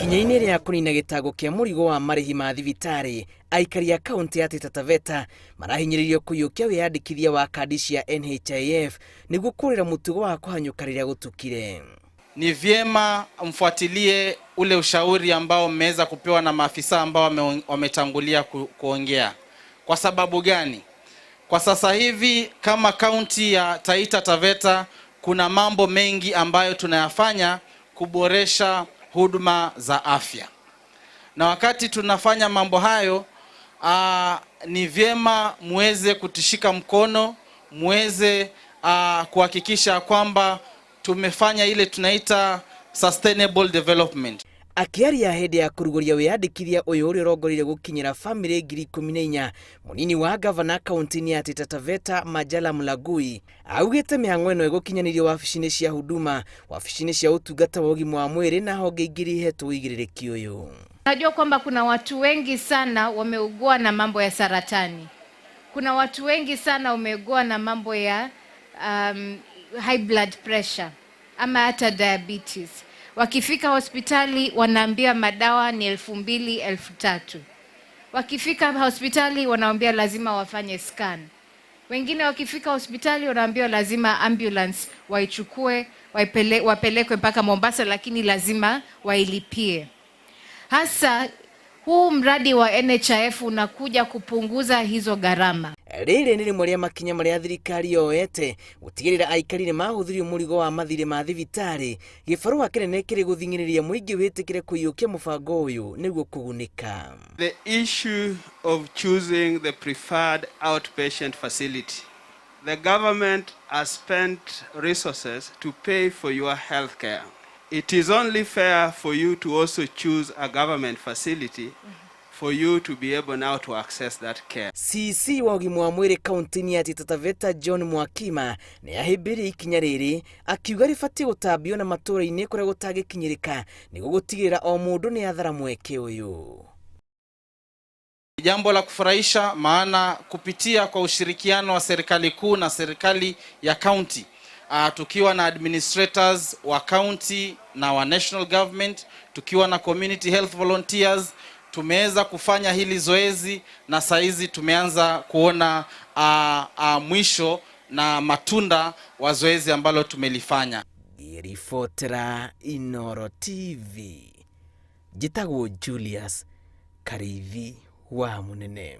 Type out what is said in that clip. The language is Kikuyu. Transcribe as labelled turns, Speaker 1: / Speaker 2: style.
Speaker 1: Ikinya-inĩ rĩa kũnina gĩtango kĩa mũrigo wa marĩhi ma thibitarĩ, aikari a kaũntĩ ya Taita Taveta marahinyĩrĩrio kũiyũkia wĩyandĩkithia wa kandi cia NHIF nĩguo kũrĩra mũtugo wa kũhanyũka rĩrĩa gũtukire.
Speaker 2: Ni vyema mfuatilie ule ushauri ambao mmeweza kupewa na maafisa ambao wametangulia kuongea. Kwa sababu gani? Kwa sasa hivi kama kaunti ya Taita Taveta kuna mambo mengi ambayo tunayafanya kuboresha huduma za afya, na wakati tunafanya mambo hayo ni vyema muweze kutushika mkono, muweze kuhakikisha kwamba tumefanya ile tunaita sustainable development.
Speaker 1: Akĩaria hĩndĩ ya kũrugũria wĩyandĩkithia ũyũ ũrĩa ũrongoreirie gũkinyĩra bamĩrĩ 14,000, mũnini wa gavana kaũntĩ-inĩ ya Taita Taveta Majala Mlagui augĩte mĩhang'o ĩno ĩgũkinyanĩrio wabici-inĩ cia huduma, wabici-inĩ cia ũtungata wa ũgima wa mwĩrĩ na honge ingĩ iria ihetwo ũigĩrĩrĩki ũyũ.
Speaker 3: Najua kwamba kuna watu wengi sana wameugua na mambo ya saratani. Kuna watu wengi sana wameugua na mambo ya high blood pressure ama hata diabetes. Wakifika hospitali wanaambia madawa ni 2000, 3000. Wakifika hospitali wanaambia lazima wafanye scan. Wengine wakifika hospitali wanaambiwa lazima ambulance waichukue wapelekwe mpaka Mombasa, lakini lazima wailipie. Hasa huu mradi wa NHIF unakuja kupunguza hizo gharama.
Speaker 1: Rĩrĩ nĩ rĩmwe rĩa makinya marĩa thirikari yoete gũtigĩrĩra aikari nĩ mahũthĩrio mũrigo wa mathirĩ ma thibitarĩ, gĩbarũa kĩnene kĩrĩ gũthing'ĩrĩria mũingĩ wĩtĩkĩre kũiyũkia mũbango ũyũ nĩguo kũgunĩka.
Speaker 4: The issue of choosing the preferred outpatient facility. The government has spent resources to pay for your health care. It is only fair for you to also choose a government facility for you to be able now to access that care.
Speaker 1: CC wa ũgima wa mwĩrĩ kaũntĩ-inĩ ya Taita Taveta John Mwakima nĩ ahĩmbĩirie ikinya rĩrĩ akiuga rĩbatiĩ gũtambio na matũũra-inĩ kũrĩa gũtangĩkinyĩrĩka nĩguo gũtigĩrĩra o mũndũ nĩ athara mweke ũyũ.
Speaker 2: Jambo la kufurahisha, maana kupitia kwa ushirikiano wa serikali kuu na serikali ya county, tukiwa na administrators wa county na wa national government, tukiwa na community health volunteers, tumeweza kufanya hili zoezi na saizi tumeanza kuona mwisho na matunda wa zoezi ambalo tumelifanya.
Speaker 1: Ngĩribotera Inooro TV, njĩtagwo Julius Kariithi wa Mũnene.